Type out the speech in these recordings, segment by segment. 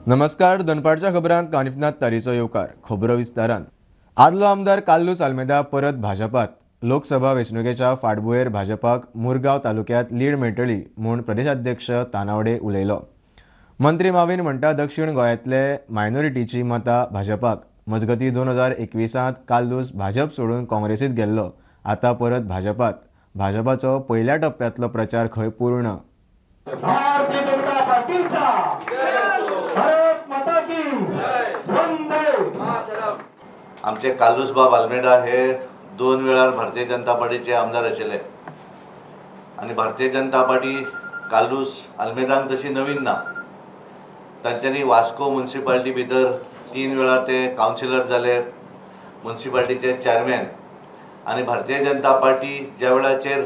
नमस्कार, दनपारच्या खबरांत कानिफनाथ तारीचो येवकार. खबरो विस्तारान. आदलो आमदार कार्लुस आल्मेदा परत भाजपात. लोकसभा वेंचणुकेच्या फाटभुंयेर भाजपाक मुरगांव तालुक्यांत लीड मेळटली म्हूण प्रदेशाध्यक्ष तानावडे उलयलो. मंत्री मावीन म्हणटा दक्षिण गोंयांतले मायनॉरिटीची मतां भाजपाक. मजगती 2021 कार्लुस भाजप सोडून काँग्रेसीत गेल्लो, आतां परत भाजपात. भाजपाचो पयल्या टप्प्यांतलो प्रचार खंय पूर्ण. आमचे कार्लुसबाब आल्मेदा हे दोन वेळार भारतीय जनता पार्टीचे आमदार आशिल्ले आनी भारतीय जनता पार्टी कार्लुस आल्मेदांक तशी नवीन ना. तांच्यांनी वास्को म्युनिसिपालिटी भितर 3 वेळार ते कावन्सिलर जाले, म्युनिसिपालिटीचे चेअरमॅन. आनी भारतीय जनता पार्टी ज्या वेळाचेर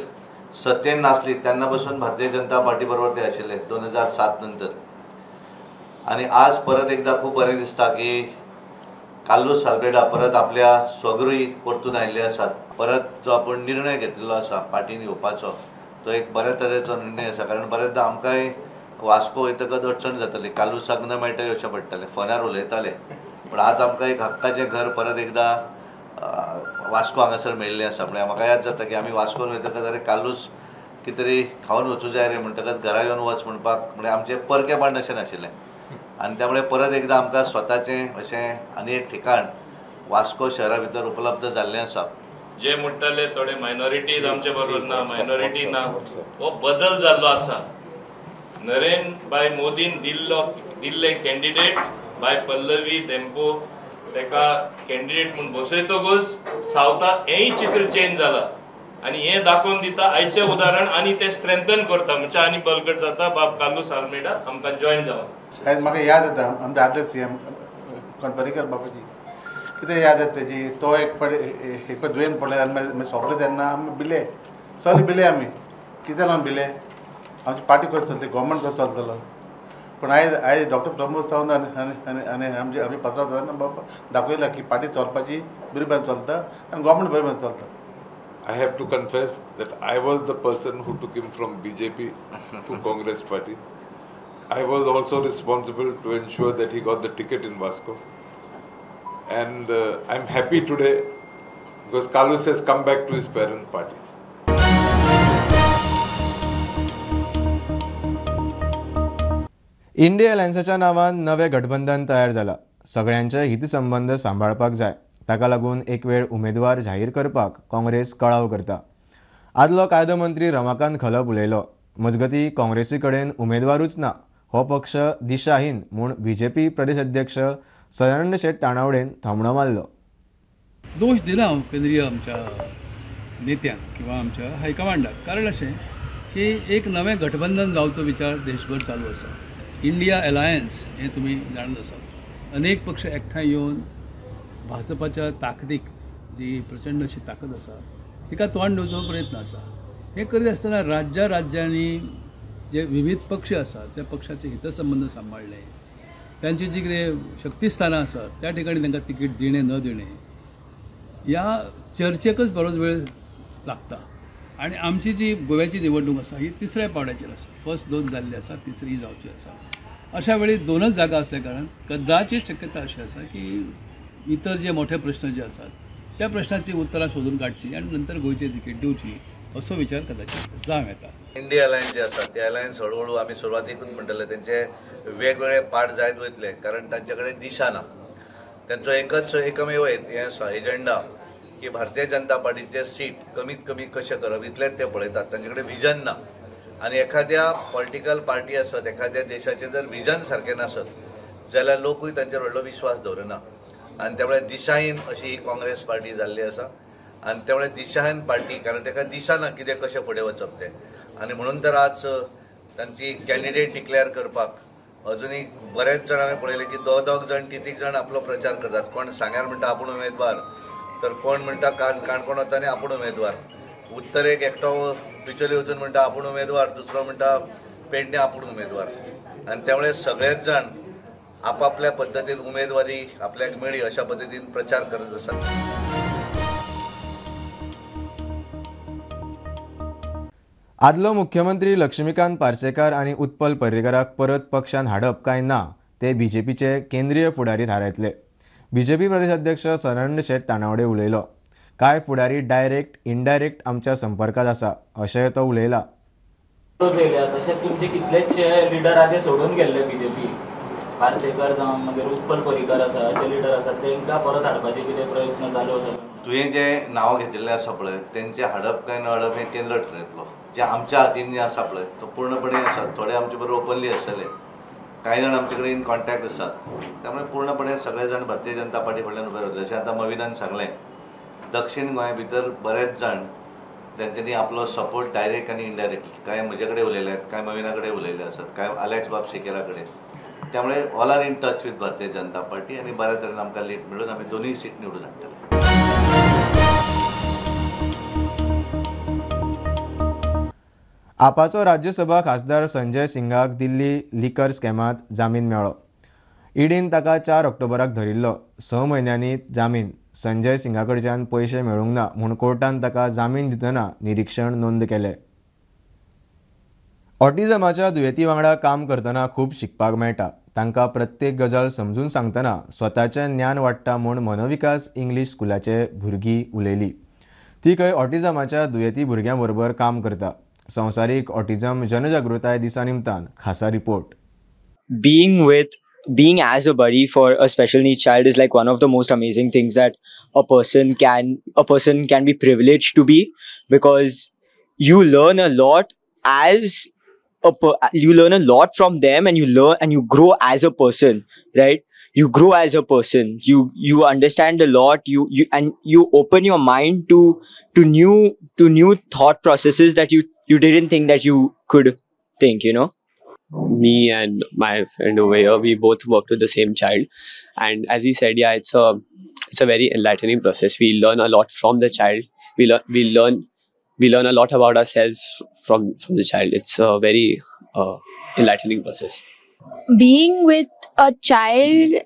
सत्तेन नासली तेन्ना पासून भारतीय जनता पार्टी बरोबर ते आशिल्ले 2007 नंतर. आनी आज परत एकदा खूब बरें दिसता की कार्लुस आल्मेदा परत आपल्या स्वगृही परतून आयिल्ले आसात. परत जो आपूण निर्णय घेतिल्लो आसा पार्टीन येवपाचो तो एक बऱ्या तरेचो निर्णय आसा, कारण बरेचदा आमकांय वास्को वयतकच अडचण जाताली, कार्लुसाक न मेळटा येवचें पडटालें, फोनार उलयताले. पूण आज आमकां एक हक्काचें घर परत एकदां वास्को हांगासर मेळिल्लें आसा. म्हळ्यार म्हाका याद जाता की आमी वास्कोन वयतकच अरे कार्लुस कितें तरी खावन वचूं जाय रे म्हणटकच घरा येवन वच म्हणपाक म्हळ्यार आमचें परकेपण अशें नाशिल्लें. आनी त्यामुळे परत एकदा आमकां स्वताचें अशें आनी एक ठिकाण वास्को शहरा भितर उपलब्ध जाल्लें आसा. जे म्हणटाले थोडे मायनॉरिटीज आमचे बरोबर ना, मायनॉरिटी ना, हो बदल जाल्लो आसा. नरेंद्र भाई मोदीन दिल्ले कॅन्डिडेट बाय पल्लवी धेंपो तेका कॅन्डिडेट म्हूण बसयतकूच सावथा हेंय चित्र चेंज जाला आनी हें दाखोवन दिता आयचें उदाहरण आनी तें स्ट्रेंथन करता, म्हणजे आनी बलकट जाता. बाब कार्लुस आल्मेदा आमकां जॉयन जावन आयज म्हाका याद येता आमचे आदले CM Parrikar बाबाजी कितें याद येता तेजी, तो एक एक दुयेंत पडले आनी मागीर सोंपले तेन्ना आमी भिले, सगळे भिले आमी. कितें लागून भिले? आमची पार्टी कशी चलतली, गव्हर्मेंट कसो चलतलो. पूण आयज आयज डॉक्टर प्रमोद सावंत आनी आनी आमचे आमी पत्राव सावंत बाबा दाखयला की पार्टी चलपाची बरी बरें चलता आनी गव्हर्मेंट बरें बरें चलता. I have to confess that I was the person who took him from BJP to Congress party. I was also responsible to ensure that he got the ticket in Vasco. And I'm happy today because Carlos has come back to his parent party. India अलायन्साच्या नांवान नवें गठबंधन तयार जाला. सगळ्यांचे हितसंबंद सांबाळपाक जाय. ताका लागून एक वेळ उमेदवार जाहीर करपाक काँग्रेस कळाव करता. आदलो कायदो मंत्री रमाकांत खलप उलयलो. मजगती काँग्रेसी कडेन उमेदवारूच ना, हो पक्ष दिशाहीन म्हूण बीजेपी प्रदेश अध्यक्ष सदानंद शेट तानावडेन थोमणो मारलो. दोश दिला हांव केंद्रीय आमच्या नेत्यांक किंवा आमच्या हायकमांडाक, कारण अशें की एक नवें गठबंधन जावचो विचार देशभर चालू आसा. इंडिया अलायन्स हें तुमी जाणून आसात. अनेक पक्ष एकठांय येवन भाजपाच्या ताकदीक जी प्रचंड अशी ताकद आसा तिका तोंड दिवचो प्रयत्न आसा. हें करीत आसतना राज्या राज्यांनी जे विविध पक्ष आसात त्या पक्षाचे हितसंबंद सांबाळ्ळे, त्यांची जी कितें शक्तिस्थानां आसात त्या ठिकाणी तांकां तिकीट दिणें न दिणें ह्या चर्चेकच बरोच वेळ लागता. आनी आमची जी गोव्याची निवडणूक आसा ही तिसऱ्या पावंड्याचेर आसा. फर्स्ट 2 जाल्ली आसा, तिसरी जावची आसा. अशा वेळी 2च जागा असल्या कारणान कदाचित शक्यता अशी आसा की इतर जे मोठे प्रश्न जे आसात त्या प्रश्नाची उत्तरां सोदून काडची आनी नंतर गोंयचें तिकीट दिवची असो विचार कदाचित जावं येता. इंडिया अलायन्स जे आसा ते अलायन्स हळूहळू आमी सुरवातीकूच म्हणटले तेंचे वेगवेगळे पार्ट जायत वयतले, कारण तांचे कडेन दिशा ना. तेंचो एकच एकमेव हें आसा एजेंडा की भारतीय जनता पार्टीचे सीट कमीत कमी कशें करप इतलेंच ते पळयतात. तांचे कडेन विजन ना. आनी एखाद्या पॉलिटिकल पार्टी आसत, एखाद्या देशाचें जर विजन सारकें नासत जाल्यार लोकूय तांचेर व्हडलो विश्वास दवरिना. आनी त्यामुळे दिशाहीन अशी ही काँग्रेस पार्टी जाल्ली आसा. आनी त्यामुळे दिशाहीन पार्टी, कारण ताका दिशा ना कितें कशें फुडें वचप तें. आनी म्हणून तर आज तांची कॅन्डिडेट डिक्लेअर करपाक अजुनूय बरेच जाण हांवें पळयलें की 2-2 जाण 3-3 जाण आपलो प्रचार करतात. कोण सांग्यार म्हणटा आपूण उमेदवार, तर कोण म्हणटा काणकोण वता आनी आपूण उमेदवार, उत्तरेक एकटो बिचोली वचून म्हणटा आपूण उमेदवार, दुसरो म्हणटा पेडणे आपूण उमेदवार. आनी त्यामुळे सगळेच जाण आपापल्या पद्दतीन उमेदवारी आपल्याक मेळ्ळी अशा पद्दतीन प्रचार करत आसात. आदलो मुख्यमंत्री लक्ष्मीकांत पार्सेकार आनी उत्पल पर्रीकाराक परत पक्षान हाडप काय ना ते बीजेपीचे केंद्रीय फुडारी थारायतले. बीजेपी प्रदेशाध्यक्ष सदानंद शेट तानावडे उलयलो. कांय फुडारी डायरेक्ट इनडायरेक्ट आमच्या संपर्कात आसा अशेंय तो उलयला. तशेंच तुमचे कितलेशे लिडर आदी सोडून गेल्ले बीजेपी, पार्सेकर जावं मागीर उत्पल पर्रीकर आसा, अशे लिडर आसात तांकां परत हाडपाचे कितें प्रयत्न चालू आसा? तुवें जें नांव घेतिल्लें आसा पळय तेंचें हाडप काय न हाडप हें केंद्र ठरयतलो. जें आमच्या हातीन जें आसा पळय तो पूर्णपणे आसा. थोडे आमचे बरोबर ओपनली आसतले, कांय जाण आमचे कडेन इन कॉन्टॅक्ट आसात. त्यामुळे पूर्णपणे सगळे जाण भारतीय जनता पार्टी कडल्यान उबे रावतले. जशें आतां मविनान सांगलें, दक्षिण गोंया भितर बरेच जाण तेंच्यांनी आपलो सपोर्ट डायरेक्ट आनी इनडायरेक्टली, कांय म्हजे कडेन उलयले आहेत, कांय मविना कडेन उलयले आसात, कांय आलेक्स बाब सिकेरा कडेन. त्यामुळे all are in touch with Bharatiya Janata Party आनी बऱ्या तरेन आमकां लीड मेळून आमी दोनूय सीट निवडून हाडटले. आपाचो राज्यसभा खासदार संजय सिंगाक दिल्ली लिकर स्कॅमांत जामीन मेळ्ळो. ईडीन ताका 4 ऑक्टोबराक धरिल्लो. 6 म्हयन्यांनी जामीन. संजय सिंगा कडच्यान पयशे मेळूंक ना म्हूण कोर्टान ताका जामीन दितना निरीक्षण नोंद केलें. ऑटिझमाच्या दुयेंती वांगडा काम करतना खूब शिकपाक मेळटा. तांकां प्रत्येक गजाल समजून सांगतना स्वताचें ज्ञान वाडटा म्हूण मनोविकास इंग्लीश स्कुलाचे भुरगीं उलयली. ती खंय ऑटिझमाच्या दुयेंती भुरग्यां बरोबर काम करता. संवसारीक ऑटिझम जनजागृताय दिसा निमतान खासा report. Being as a buddy for a special needs child is like one of the most amazing things that a person can be privileged to be, because you learn a lot you learn a lot from them, and you learn and you grow as a person, right? You grow as a person, you understand a lot, you and you open your mind to new thought processes that you didn't think that you could think, you know. Me and my friend over here, we both worked with the same child, and as he said, yeah, it's a very enlightening process. We learn a lot from the child. We learn a lot about ourselves from the child. It's a very enlightening process. Being with a child,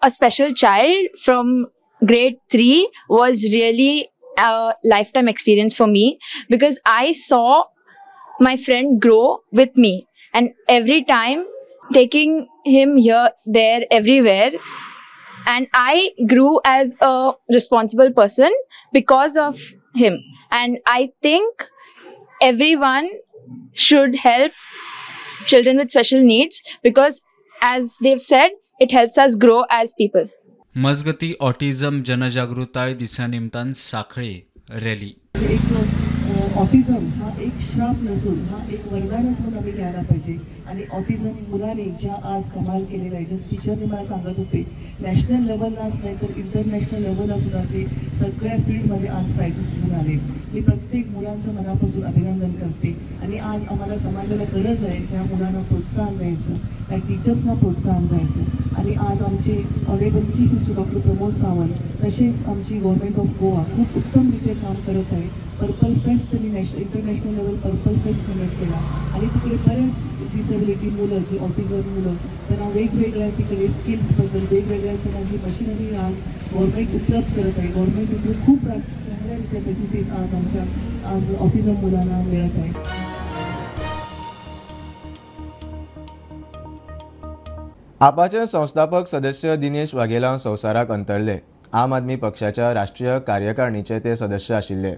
a special child from grade 3 was really a lifetime experience for me, because I saw my friend grow with me. And every time taking him here, there, everywhere. And I grew as a responsible person because of him. And I think everyone should help children with special needs because, as they've said, it helps us grow as people. मजगती autism जनजागृताय दिसा निमतान साखळे rally. Autism हा एक श्राप नसून हा एक वरदानच म्हणून आम्ही घ्यायला पाहिजे. आणि ऑटिझम मुलाने ज्या आज कमाल केलेला आहे, जसं टीचरने मला सांगत होते, नॅशनल लेवललाच नाही तर इंटरनॅशनल लेवलला सुद्धा ते सगळ्या फील्डमध्ये आज प्राइजेस घेऊन आले. मी प्रत्येक मुलांचं मनापासून अभिनंदन करते. आणि आज आम्हाला समाजाला गरज आहे त्या मुलांना प्रोत्साहन द्यायचं, त्या टीचर्सना प्रोत्साहन द्यायचं. आणि आज आमचे honourable chief minister doctor Pramod Sawant तसेच आमची गव्हर्नमेंट ऑफ गोवा खूप उत्तमरित्या काम करत आहे. पर्पल फेस्ट त्यांनी international level purple fest conduct केला आणि तिकडे बरेच डिसेबिलिटी मुलं, जी ऑटिझम मुलं, त्यांना वेगवेगळ्या तिकडे स्किल्सबद्दल वेगवेगळ्या त्यांना जी मशिनरी आज गव्हर्नमेंट उपलब्ध करत आहे. गव्हर्नमेंट इथे खूप चांगल्या रित्या फॅसिलिटीज आज आमच्या आज ऑटिझम मुलांना मिळत आहे. आपाचे संस्थापक सदस्य दिनेश वाघेला संवसाराक अंतरले. आम आदमी पक्षाच्या राष्ट्रीय कार्यकारिणीचे ते सदस्य आशिल्ले.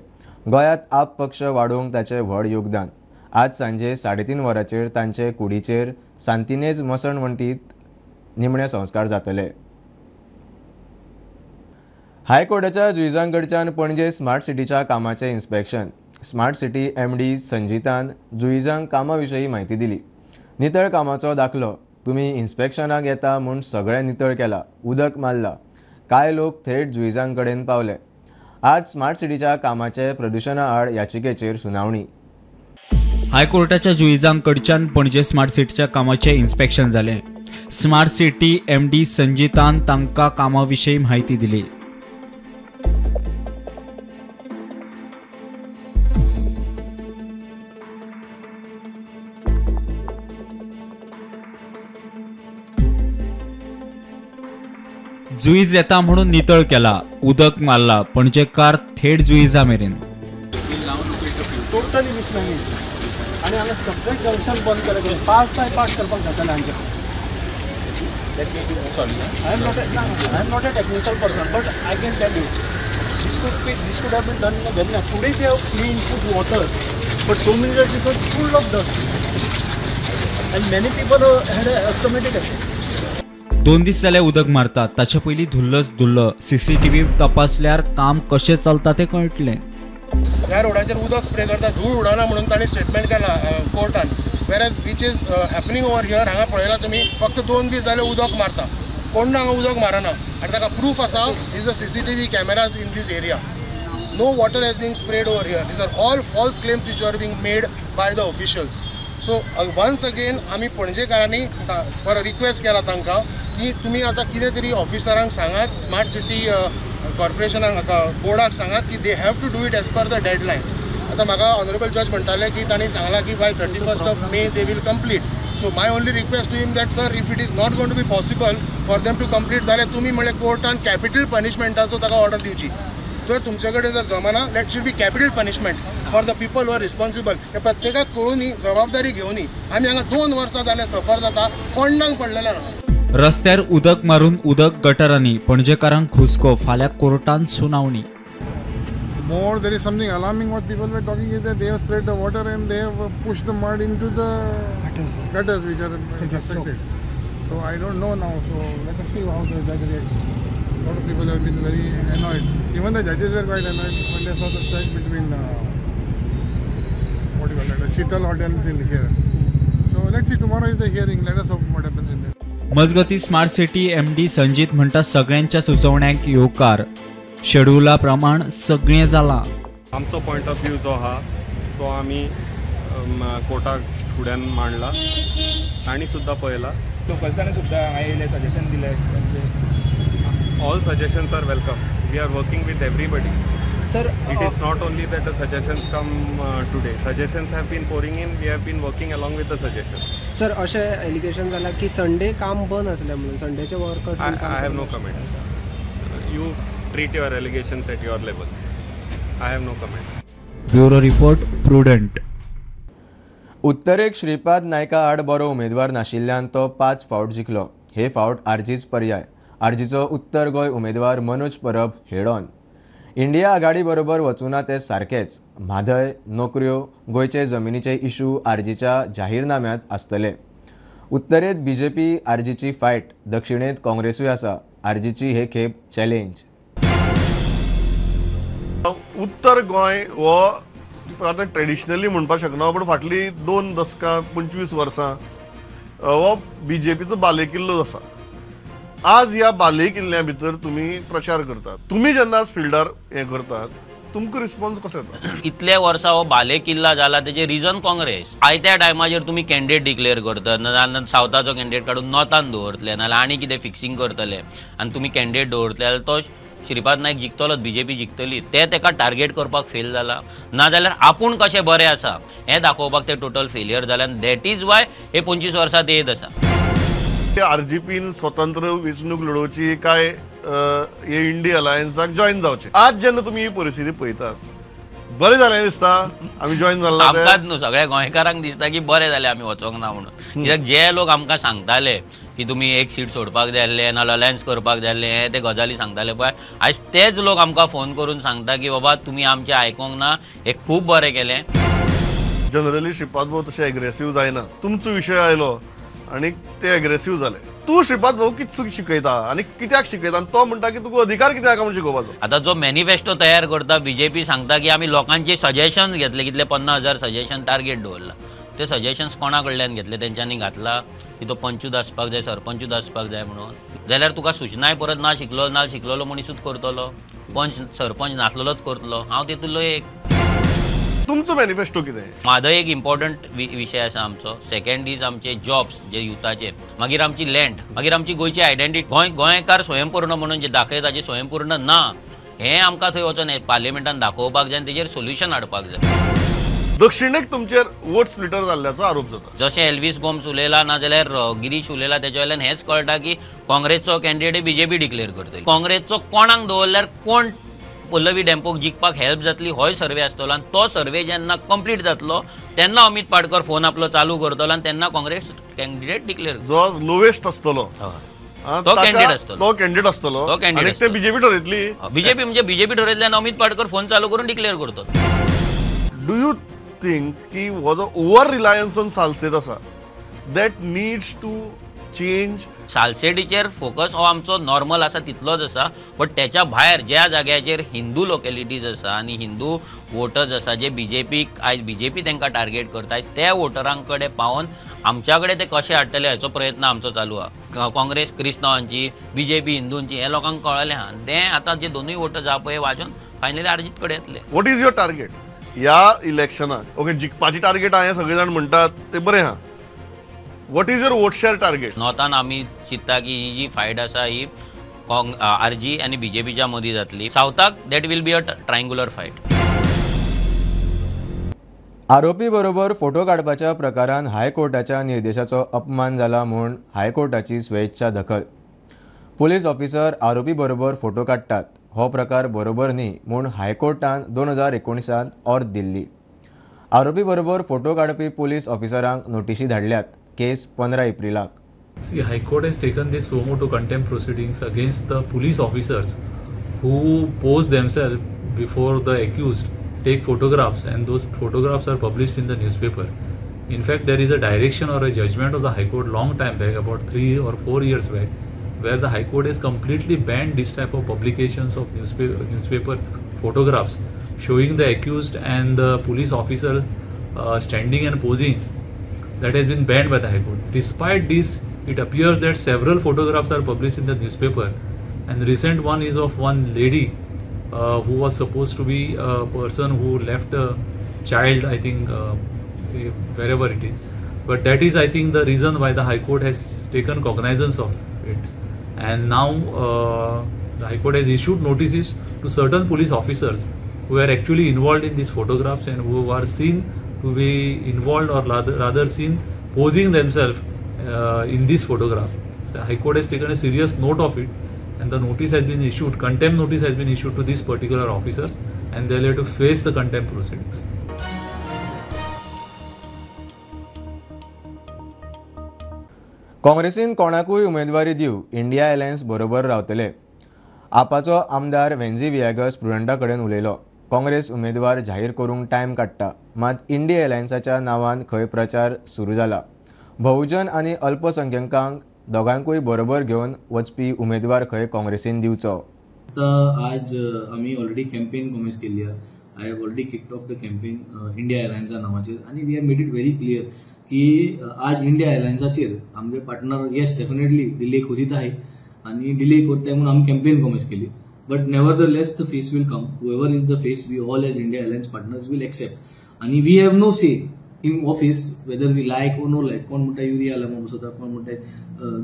गोंयांत आप पक्ष वाडोवंक ताचें व्हड योगदान. आज सांजे 3:30 वरांचेर तांचे कुडीचेर सांतिनेज मसण वण्टीत निमणे संस्कार जातले. हायकोर्टाच्या जुईजांकडच्यान पणजे स्मार्ट सिटीच्या कामाचें इन्स्पेक्शन. स्मार्ट सिटी MD संजितान जुईजांक कामा विशीं म्हायती दिली. नितळ कामाचो दाखलो, तुमी इन्स्पेक्शनाक येता म्हूण सगळें नितळ केलां, उदक मारलां. कांय लोक थेट जुईजांकडेन पावले. आज स्मार्ट सिटीच्या कामाचे प्रदुशणा आड याचिकेचेर सुनावणी. हायकोर्टाच्या जुईजांकडच्यान पणजे स्मार्ट सिटीच्या कामाचें इन्स्पेक्शन जालें. स्मार्ट सिटी MD संजितान तांकां कामा विशीं म्हायती दिली. जुईज येता म्हणून नितळ केला, उदक मारला, पणजेकार थेट जुईजा मेरेन. टोटली मिसमॅनेज आनी हांगा सगळें जंक्शन बंद केलें, पार्ट बाय पार्ट करपाक जातालें हांचें. Let me be sorry. I am not a technical person, but I can tell you this could have been done in a very. Today they have clean, put water, but so many that it was full of dust, and many people had an asthmatic attack. 2 दीस जाले उदक मारतात, ताचे पयलीं धुल्लच धुल्ल. CCTV तपासल्यार काम कशें चलता तें कळटलें. ह्या रोडाचेर उदक स्प्रे करता, धूळ उडना म्हणून तांणी स्टेटमेंट केला कोर्टान. Whereas which is happening over here, हांगा पळयला तुमी फक्त 2 दीस जाले उदक मारता, कोण हांगा उदक मारना आनी ताका प्रूफ आसा is the CCTV cameras in this area. No water has been sprayed over here. These are all false claims which are being made by the officials. So once again आमी पणजेकारांनी परत रिक्वेस्ट केला तांकां की तुमी आतां कितें तरी ऑफिसरांक सांगात, स्मार्ट सिटी कॉर्पोरेशनाक बोर्डाक सांगात की they have to do it as per the deadlines. आतां म्हाका ऑनरेबल जज म्हणटाले की तांणी सांगलां की by 31st of May they will complete. So my only request to him that sir, if it is not going to be possible for them to complete जाल्यार तुमी म्हणल्यार कोर्टान कॅपिटल पनिशमेंटाचो ताका ऑर्डर दिवची. जर तुमचे कडेन जर जमाना, that should be capital punishment for the people who are responsible. हे प्रत्येकाक कळूनी, जबाबदारी घेवनी. आमी हांगा 2 वर्सां जालें सफर जाता, कोणाक पडलेलें ना. रस्त्यार उदक मारून उदक गटरांनी, पणजेकारांक हुस्को. फाल्यां कोर्टान सुनावणी. More there is something alarming what people were talking is that they have spread the water and they have pushed the mud into the gutters which are constructed. So I don't know now. So let us see how the judge reacts. A lot of people have been very annoyed. Even the judges were quite annoyed when they saw the stretch between what do you call that, Sheetal Hotel till here. So let's see, tomorrow is the hearing. Let us hope what happens in there. मजगती smart city MD Sanjeet म्हणटा सगळ्यांच्या सुचोवण्यांक येवकार, शेड्युला प्रमाण सगळें जालां. आमचो point of view जो आहा तो आमी कोर्टाक फुड्यान मांडला, तांणी सुद्दां पळयला. लोकल्सांनी सुद्दां हांगा येयले, सजेशन दिले. All suggestions are welcome. We are working with everybody. Sir, it is not only that the suggestions come today. Suggestions have been pouring in. We have been working along with the suggestions. Sir, अशें allegation जाला की Sunday काम बंद आसलें म्हणून, संडेचे workers. I have no comments. You treat your allegations at your level. I have no comments. Bureau report, Prudent. उत्तरेक श्रीपाद नायका आड बरो उमेदवार नाशिल्ल्यान तो 5 फावट जिखलो. हे फावट आरजीच पर्याय. आरजीचो उत्तर गोंय उमेदवार मनोज परब हेडॉन. इंडिया आघाडी बरोबर वचूना ते सारकेच. म्हादय, नोकऱ्यो, गोंयचे जमिनीचे इशू आरजीच्या जाहीरनाम्यांत आसतले. उत्तरेत बीजेपी आरजीची फायट, दक्षिणेत काँग्रेसूय आसा. आरजीची हे खेप चॅलेंज. उत्तर गोंय हो आतां ट्रेडिशनली म्हणपाक शकना, पूण फाटली 2 दसकां 25 वर्सां हो बीजेपीचो बालेकिल्लो आसा. आज ह्या बालेकिल्ल्या भितर तुमी प्रचार करतात, तुमी जेन्ना आज फिल्डार हें करतात, तुमकां रिस्पॉन्स कसो येता? इतले वर्सां हो बालेकिल्ला जाला तेजें रिजन काँग्रेस. आयत्या टायमाचेर तुमी कॅन्डिडेट डिक्लेअर करतात, नाजाल्यार सावथाचो कॅन्डिडेट काडून नॉर्थान दवरतले, नाजाल्यार आनी कितें फिक्सिंग करतले आनी तुमी कॅन्डिडेट दवरतले जाल्यार तो श्रीपाद नायक जिखतलोच, बीजेपी जिखतली. ते तेका टार्गेट करपाक फेल जाला, नाजाल्यार आपूण कशें बरें आसा हें दाखोवपाक ते टोटल फेलियर जाले आनी that is why हे 25 वर्सां ते येत आसा. आरजीपीन स्वतंत्र वेंचणूक लढोवची काय हे इंडिया अलायन्साक जॉईन जावचे? आज जेन्ना तुमी ही परिस्थिती पळयतात, बरें जालें दिसता आमी जॉईन जाला? आमकांच न्हू, सगळ्या गोंयकारांक दिसता की बरें जालें आमी वचोंक ना म्हणून. कित्याक जे लोक आमकां सांगताले की तुमी एक सीट सोडपाक जाय आसले, नाल्यार अलायन्स करपाक जाय आसले, हे ते गजाली सांगताले पळय, आयज तेच लोक आमकां फोन करून सांगता की बाबा तुमी आमचें आयकोंक ना, हें खूब बरें केलें. जनरली श्रीपाद भाऊ तशें एग्रेसीव जायना, तुमचो विशय आयलो आनी ते एग्रेसीव जाले. तूं श्रीपाद भाऊ कितें शिकयता आनी कित्याक शिकयता? आनी तो म्हणटा की तुका अधिकार कित्याक म्हूण शिकोवपाचो. आतां जो मॅनिफेस्टो तयार करता बीजेपी सांगता की आमी लोकांचे सजेशन्स घेतले, कितले 50,000 सजेशन टार्गेट दवरला. ते सजेशन्स कोणा कडल्यान घेतले? तेंच्यांनी घातला की तो पंचूच आसपाक जाय, सरपंचूच आसपाक जाय म्हणून. जाल्यार तुका सुचनाय परत ना शिकलो, ना शिकलेलो मनिसूच करतलो, पंच सरपंच नासलेलोच करतलो. हांव तितूंतलो एक. तुमचो मॅनिफेस्टो कितें? म्हादय एक इम्पॉर्टंट विशय आसा आमचो. सेकंड is आमचे जॉब्स जे युथाचे, मागीर आमची लँड, मागीर आमची गोंयची आयडेंटिटी. गोंयकार स्वयंपूर्ण म्हणून जे दाखयता जे स्वयंपूर्ण ना, हें आमकां थंय वचोन पार्लिमेंटान दाखोवपाक जाय आनी तेजेर सोल्युशन हाडपाक जाय. दक्षिणेक तुमचेर वोट स्प्लिटर जाल्ल्याचो आरोप जाता. जशें एल्वीस गोम्स उलयला ना जाल्यार गिरीश उलयला, तेच्या वयल्यान हेंच कळटा की काँग्रेसचो कॅन्डिडेट बीजेपी डिक्लेअर करतली. काँग्रेसचो कोणाक दवरल्यार कोण पल्लवी डेम्पोक जिखपाक हेल्प जातली होय सर्वे आसतलो आनी तो सर्वे जेन्ना कंप्लीट जातलो तेन्ना अमित पाडकर फोन आपलो चालू करतलो आनी तेन्ना काँग्रेस कॅन्डिडेट डिक्लेअर जो लोवेस्ट आसतलो तो कॅन्डिडेट आसतलो, तो कॅन्डिडेट आसतलो, तो कॅन्डिडेट ते बीजेपी ठरयतली. बीजेपी म्हणजे बीजेपी ठरयतले आनी अमित पाटकर फोन चालू करून डिक्लेअर करतो. Do you think की हो जो ओवर रिलायन्स ऑन सालसेत आसा that needs to change? सालसेटीचेर focus हो आमचो नॉर्मल आसा तितलोच आसा, बट त्याच्या भायर ज्या जाग्याचेर हिंदू लोकेलिटीज आसा आनी हिंदू वोटर्स आसा जे बीजेपीक आयज बीजेपी तांकां टार्गेट करता, आयज त्या वोटरां कडेन पावोन आमच्या कडेन ते कशे हाडटले हाचो प्रयत्न आमचो चालू आहा. काँग्रेस क्रिस्तांवांची, बीजेपी हिंदूंची हें लोकांक कळ्ळें आहा. तें आतां जे दोनूय वोटर्स आहा पळय वाजोवन फायनली आरजीत कडेन येतले. What is your target ह्या इलेक्शनाक? ओके, जिखपाची टार्गेट आहा हें सगळे जाण म्हणटात ते बरें आहा. What is your vote share target? नॉर्थान आमी चिंत्ता की ही जी फायट आसा ही आरजी आनी बीजेपीच्या मदीं जातली. सावथाक that will be a triangular fight. आरोपी बरोबर फोटो काडपाच्या प्रकारान हायकोर्टाच्या निर्देशाचो अपमान जाला म्हूण हायकोर्टाची स्वेच्छा दखल. पुलीस ऑफिसर आरोपी बरोबर फोटो काडटात हो प्रकार बरोबर न्ही म्हूण हायकोर्टान 2019 ऑर्द दिल्ली. आरोपी बरोबर फोटो काडपी police ऑफिसरांक नोटिशी धाडल्यात. Case 15 एप्रिलाक. See, High Court has taken this suo motu contempt proceedings against the police officers who pose themselves before the accused, take photographs, and those photographs are published in the newspaper. In fact, there is a direction or a judgment of the High Court long time back, about 3 or 4 years back, where the High Court has completely banned this type of publications of newspaper photographs showing the accused and the police officer standing and posing. That has been banned by the High Court. Despite this, it appears that several photographs are published in the newspaper, and the recent one is of one lady who was supposed to be a person who left a child, I think, wherever it is. But that is, I think, the reason why the High Court has taken cognizance of it. And now the High Court has issued notices to certain police officers who are actually involved in these photographs and who are seen to be involved or rather seen posing themselves in this photograph. So High Court has taken a serious note of it, and the notice has been issued, contempt notice has been issued to these particular officers, and they will have to face the contempt proceedings. काँग्रेसीन कोणाकूय उमेदवारी दिव India alliance बरोबर रावतले. आपाचो आमदार वेन्झी वियागस प्रुडंटा कडेन उलयलो. काँग्रेस उमेदवार जाहीर करूंक टायम काडटा, मात इंडिया अलायन्साच्या नांवान खंय प्रचार सुरू जाला. बहुजन आनी अल्पसंख्याकांक दोगांकूय बरोबर घेवन वचपी उमेदवार खंय काँग्रेसीन दिवचो. आज आमी ऑलरेडी कॅम्पेन कॉमेस केल्ली आहा. I have already kicked off the campaign India अलायन्सा नांवाचेर, आनी we have made it very clear की आज इंडिया अलायन्साचेर आमगे पार्टनर येस डेफिनेटली डिले करीत आहे आनी डिले करताय म्हणून आमी कॅम्पेन कॉमेस केली. But nevertheless, the face will come. Whoever is the face, we all as India Alliance partners will accept. And we have no say in office whether we like or no like. कोण म्हणटा urea आलमा बसता, कोण म्हणटा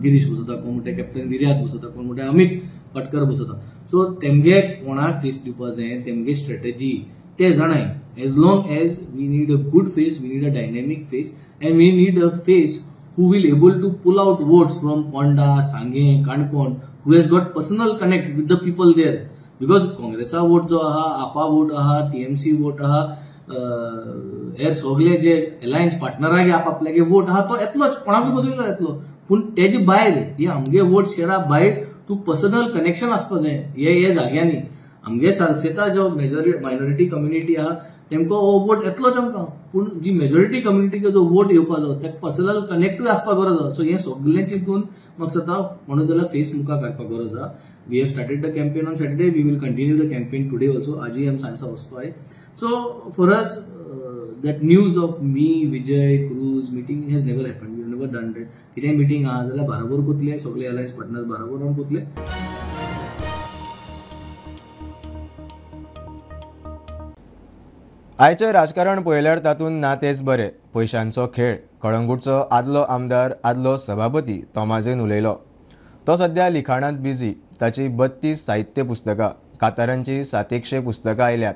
गिरीश बसता, कोण म्हणटा captain विर्यात बसता, कोण म्हणटा अमित पाटकर बसता. सो तेमगे कोणाक फेस दिवपा जाय, तेमगे स्ट्रेटजी ते जाणाय. As long as we need a good face, we need a dynamic face, and we need a face who will able to pull out votes from Ponda, Sanguem, Canacona, who has got personal connect with the people there. Because Congressa vote जो आहा, आपा vote आहा, TMC vote आहा, हेर सगळे जे alliance पार्टनरागे आपापल्यागे vote आहा तो येतलोच, कोणाकूय बसयलो येतलो. पूण तेजे भायर हे आमगे वोट शेरा भायर तूं पर्सनल कनेक्शन आसपा जाय हे हे जाग्यांनी. आमगे सालसेता जो मेजॉरिटी मायनॉरिटी कम्युनिटी आहा तेमकां हो वोट येतलोच आमकां, पूण जी मेजॉरिटी कम्युनिटीक जो वोट येवपा जाय तेका पर्सनल कनेक्टूय आसपाक गरज आसा. सो हें सगळें चिंतून म्हाका दिसता म्हणून जाल्यार फेस मुखार काडपाक गरज आसा. We have started the campaign on Saturday, we will continue the campaign today also. आजूय आमी सांजसा वचपा जाय. So for us that news of me, Vijay, Cruz meeting has never happen. We have never done that. कितेंय meeting आहा जाल्यार बाराबर कोतले, सगळे alliance partners बाराबर आमी कोतले. आयचें राजकारण पळयल्यार तातूंत ना तेच बरें, पयशांचो खेळ. कळंगूटचो आदलो आमदार, आदलो सभापती तोमाझीन उलयलो. तो सद्या लिखाणांत बिजी. ताची 32 साहित्य पुस्तकां, कातारांची 700 पुस्तकां आयल्यात.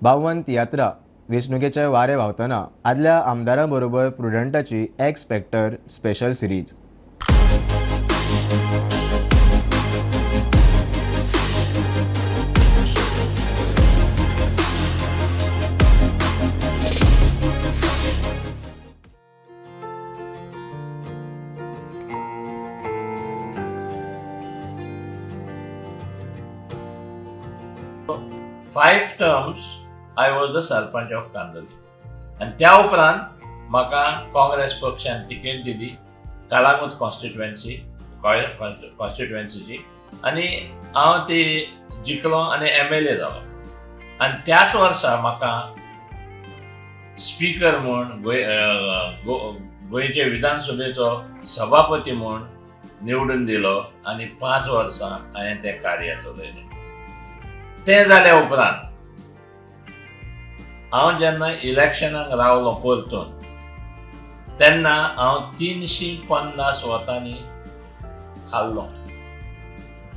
52 तियात्रां. वेंचणुकेचे वारे व्हांवतना आदल्या आमदारां बरोबर प्रुडंटाची X factor special series. 5 terms I was the sarpanch of Candolim आनी त्या उपरांत म्हाका काँग्रेस पक्षान तिकेट दिली कालांगूट कॉन्स्टिट्युएन्सीची आनी हांव ती जिखलो आनी MLA जालो. आनी त्याच वर्सा म्हाका स्पीकर म्हूण गोंयचे विधानसभेचो सभापती म्हूण निवडून दिलो आनी 5 वर्सां हांवें तें कार्य चलयलें. तें जाल्या उपरांत हांव जेन्ना इलेक्शनाक रावलो परतून तेन्ना हांव 350 वतांनी हारलो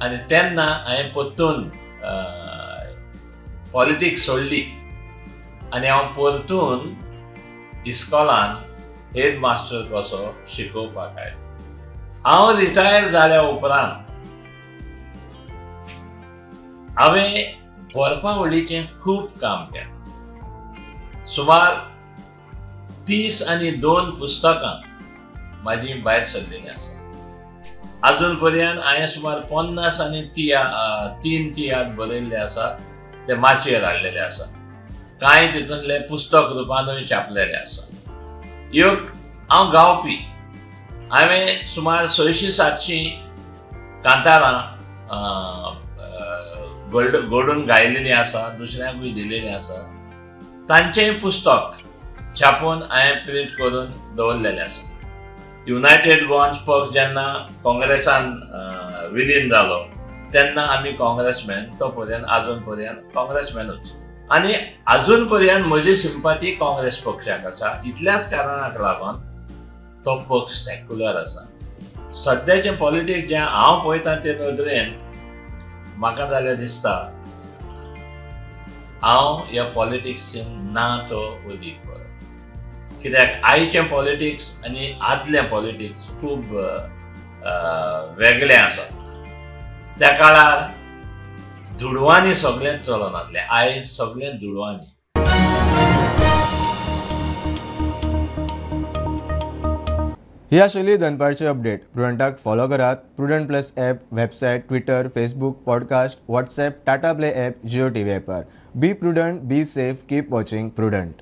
आनी तेन्ना हांवें परतून पॉलिटिक्स सोडली आनी हांव परतून इस्कॉलान हेड मास्टर कसो शिकोवपाक आयलो. हांव रिटायर जाल्या उपरांत हांवें बरपावळीचें खूब काम केलें. सुमार 32 पुस्तकां म्हाजी भायर सरलेलीं आसा. आजून पर्यंत हांवें सुमार 53 तियात्र बरयल्ले आसा, ते माचयेर हाडलेले आसा, कांय तितूंतले पुस्तक रुपानूय छापलेले आसा. एक हांव गावपी, हांवें सुमार 600-700 कांतारां घडून गायलेलीं आसा, दुसऱ्यांकूय दिलेलीं आसा. तांचें पुस्तक छापून हांवें प्रिंट करून दवरलेलें आसा. युनायटेड गोवन्स पक्ष जेन्ना काँग्रेसान विलीन जालो तेन्ना आमी काँग्रेसमॅन, तो पर्यंत आजून पर्यंत काँग्रेसमॅनूच आनी आजून पर्यंत म्हजी सिंपाती काँग्रेस पक्षाक आसा. इतल्याच कारणाक लागून तो पक्ष सेक्युलर आसा. सद्याचें पॉलिटिक्स जें हांव पळयता ते नदरेन म्हाका जाल्यार दिसता हांव ह्या पॉलिटिक्सीन ना तो अदीक बरो, कित्याक आयचें पॉलिटिक्स आनी आदलें पॉलिटिक्स खूब वेगळें आसा. त्या काळार दुडवांनी सगळेंच चलनासलें, आयज सगळें दुडवांनी. ही आशिल्ली दनपारची अपडेट. प्रुडंटाक फॉलो करात Prudent plus app, website, Twitter, Facebook, podcast, WhatsApp, Tata Play app, Jio TV ॲपार. Be prudent, be safe, keep watching Prudent.